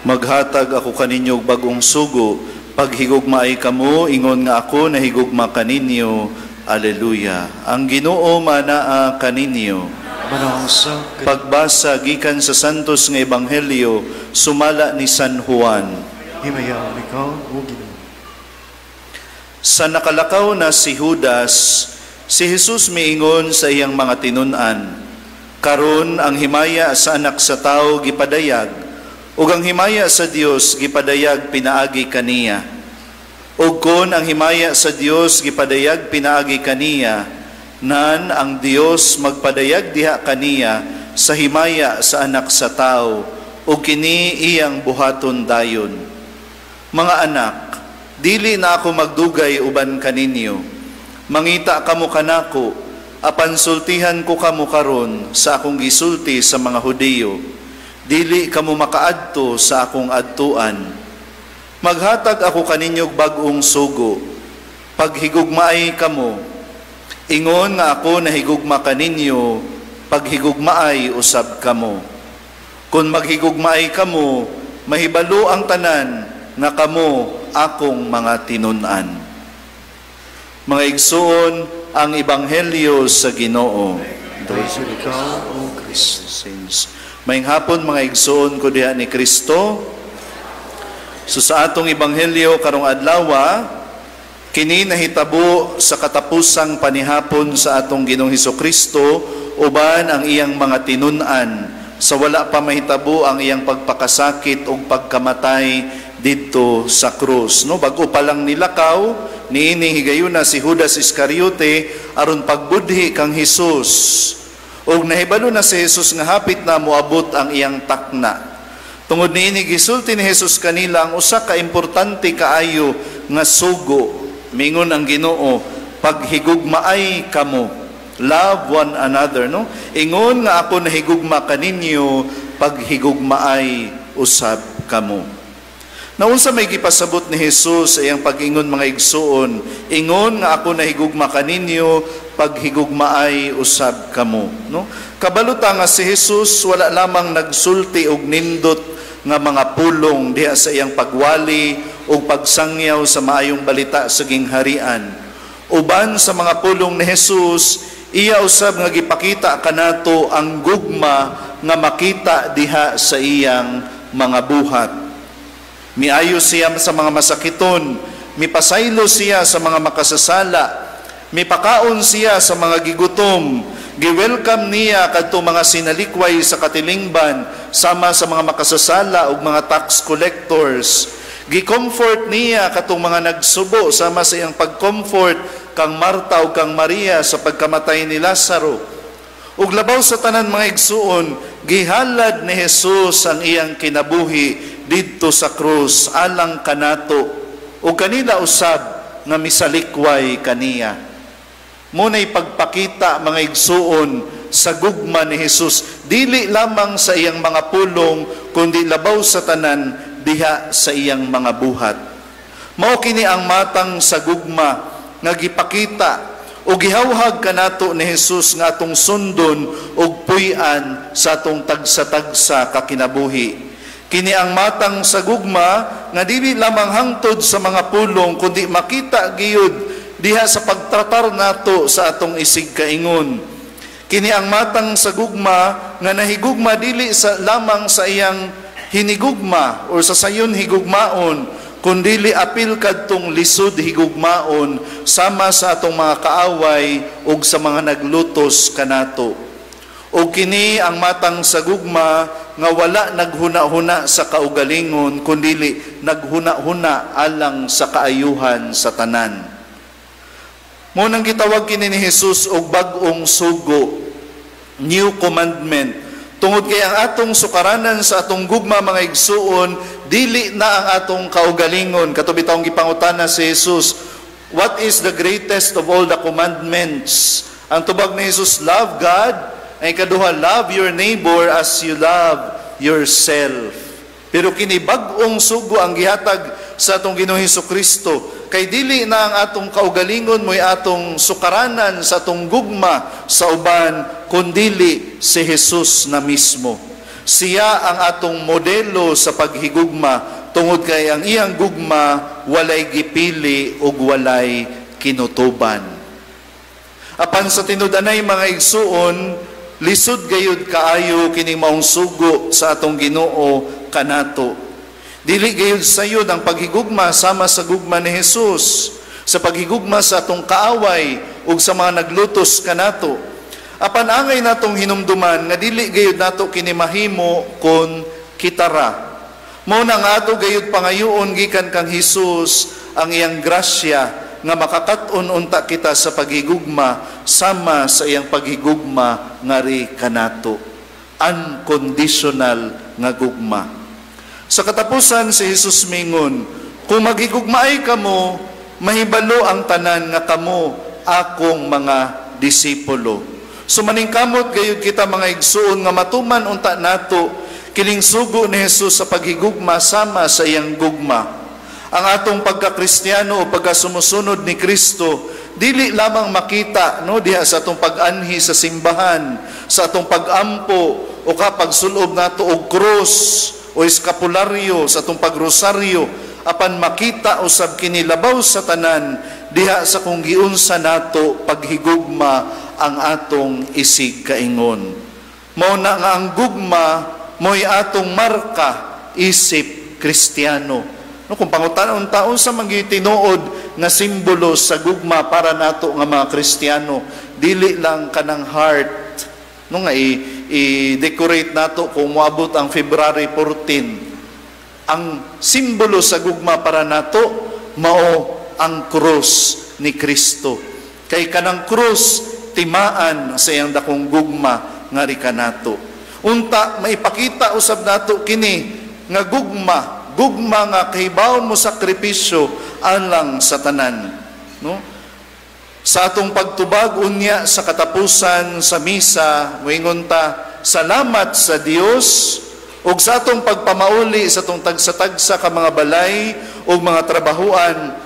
Maghatag ako kaninyo og bag-ong sugo, paghigugmaay kamo ingon nga ako nahigugma kaninyo. Aleluya. Ang Ginoo manaa kaninyo. Manaa usab. Pagbasa gikan sa Santos nga Ebanghelyo sumala ni San Juan. Himayaon ikaw, O Ginoo. Sa nakalakaw na si Judas, si Jesus miingon sa iyang mga tinun-an, "Karon ang himaya sa Anak sa Tawo gipadayag, ug ang himaya sa Dios gipadayag pinaagi kaniya. Ug kon ang himaya sa Dios gipadayag pinaagi kaniya, nan ang Dios magpadayag diha kaniya sa himaya sa Anak sa Tawo, ug kini iyang buhaton dayon. Mga anak, dili na ako magdugay uban kaninyo. Mangita kamo kanako, apan sultihan ko kamo karon sa akong gisulti sa mga Hudiyo: Dili kamo makaadto sa akong adtuan. Maghatag ako kaninyo og bag-ong sugo. Paghigugmaay kamo. Ingon nga ako nahigugma kaninyo, paghigugmaay usab kamo. Kung maghigugmaay kamo, mahibalo ang tanan nga kamo akong mga tinun-an." Mga igsuon, ang ebanghelyo sa Ginoo. Praise ikaw, O Kristo. Saints. Maayong hapon, mga igsuon ko diha ni Kristo. So sa atong ebanghelyo karong adlaw, kini nahitabo sa katapusang panihapon sa atong Ginoong Kristo uban ang iyang mga tinun-an sa wala pa mahitabo ang iyang pagpakasakit ug pagkamatay didto sa krus, no? Bag-o pa lang nilakaw niining higayuna si Judas Iscariote aron pagbudhi kang Hesus. Ug nahibalo na si Jesus nga hapit na moabot ang iyang takna. Tungod niini, gisulti ni Jesus kanila ang usa ka importante kaayo nga sugo. Mingon ang Ginoo, "Paghigugmaay kamo." Love one another, no? "Ingon nga ako nahigugma kaninyo, paghigugmaay usab kamo." Naunsa may gipasabot ni Jesus sa iyang pag-ingon, mga igsuon, "Ingon nga ako nahigugma kaninyo, paghigugmaay usab kamo," no? Kabalo ta nga si Jesus wala lamang nagsulti og nindot nga mga pulong diha sa iyang pagwali ug pagsangyaw sa maayong balita sa gingharian. Uban sa mga pulong ni Jesus, iya usab nga gipakita kanato ang gugma nga makita diha sa iyang mga buhat. Miayo siya sa mga masakiton, mipasaylo siya sa mga makasasala, mipakaon siya sa mga gigutom, gi-welcome niya kadto mga sinalikway sa katilingban sama sa mga makasasala ug mga tax collectors. Gi-comfort niya katong mga nagsubo sama sa iyang pag-comfort kang Marta ug kang Maria sa pagkamatay ni Lazaro. Ug labaw sa tanan, mga igsuon, gihalad ni Jesus ang iyang kinabuhi didto sa krus alang kanato ug kanila usab nga misalikway kaniya. Muna'y pagpakita, mga igsuon, sa gugma ni Jesus, dili lamang sa iyang mga pulong kundi labaw sa tanan diha sa iyang mga buhat. Mao kini ang matang sa gugma nga gipakita o gihawhag kanato ni Jesus nga atong sundon ug puy-an sa atong tagsa-tagsa kakinabuhi. Kini ang matang sa gugma nga dili lamang hangtod sa mga pulong kundi makita giyud diha sa pagtratar nato sa atong isig kaingon. Kini ang matang sa gugma nga nahigugma dili sa lamang sa iyang hinigugma or sa sayon higugmaon, kundili apil kadtong lisod higugmaon sama sa atong mga kaaway ug sa mga naglutos kanato. O kini ang matang sa gugma nga wala naghuna-huna sa kaugalingon kundili naghuna-huna alang sa kaayuhan sa tanan. Mao nang gitawag kini ni Jesus og bag-ong sugo, new commandment. Tungod kay ang atong sukaranan sa atong gugma, mga igsuon, dili na ang atong kaugalingon. Kato bitawng gipangutana si Jesus, "What is the greatest of all the commandments?" Ang tubag ni Jesus, "Love God." Ang ikaduha, "Love your neighbor as you love yourself." Pero kini bag-ong sugo ang gihatag sa atong Ginoong Hesus Kristo kay dili na ang atong kaugalingon mo'y atong sukaranan sa atong gugma sa uban, kundili si Jesus na mismo. Siya ang atong modelo sa paghigugma tungod kay ang iyang gugma walay gipili ug walay kinutuban. Apan sa tinud-anay, mga igsuon, lisod gayud kaayo kining maong sugo sa atong Ginoo kanato. Dili gayud sayod ang paghigugma sama sa gugma ni Jesus, sa paghigugma sa atong kaaway ug sa mga naglutos kanato. Apan angay natong hinumduman nga dili gayud nato kini mahimo kon kitara. Mao na nga ato gayud pangayoon gikan kang Hesus ang iyang grasya nga makakat-on unta kita sa paghigugma sama sa iyang paghigugma ngari kanato. Unconditional nga gugma. Sa katapusan, si Jesus mingon, "Kung maghigugmaay kamo, mahibalo ang tanan nga kamo akong mga disipulo." So maningkamot gayud kita, mga igsuon, nga matuman unta nato kining sugo ni Jesus sa paghigugma sama sa iyang gugma. Ang atong pagkakristyano o pagkasumusunod ni Kristo dili lamang makita, no, diha sa atong pag-anhi sa simbahan, sa atong pag-ampo o kapag sulob nato og krus o eskapularyo, sa atong pagrosaryo, apan makita usab kini labaw sa tanan diha sa kung giunsa nato paghigugma ang atong isig kaingon. Mao na nga ang gugma mo'y atong marka isip Kristiyano. No, kung pangutanon ta unsa man tinuod nga simbolo sa gugma para nato nga mga Kristiyano, dili lang kanang heart, no, nga i-decorate nato kung moabot ang February 14. Ang simbolo sa gugma para nato mao ang krus ni Kristo. Kay kanang krus timaan sa iyang dakong gugma ngari kanato. Unta maipakita usab nato kini nga gugma, gugma nga kahibawon mo sakripisyo alang sa tanan, no? Sa atong pagtubag unya sa katapusan sa misa, moingon ta, "Salamat sa Dios," ug sa atong pagpamauli sa atong tagsa-tagsa ka mga balay ug mga trabahuan,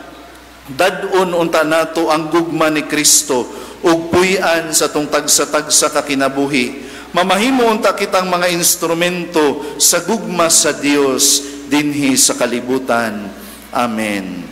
dad-on unta nato ang gugma ni Kristo ug puy-an sa atong tagsa-tagsa ka kinabuhi. Mamahimo unta kitang mga instrumento sa gugma sa Dios dinhi sa kalibutan. Amen.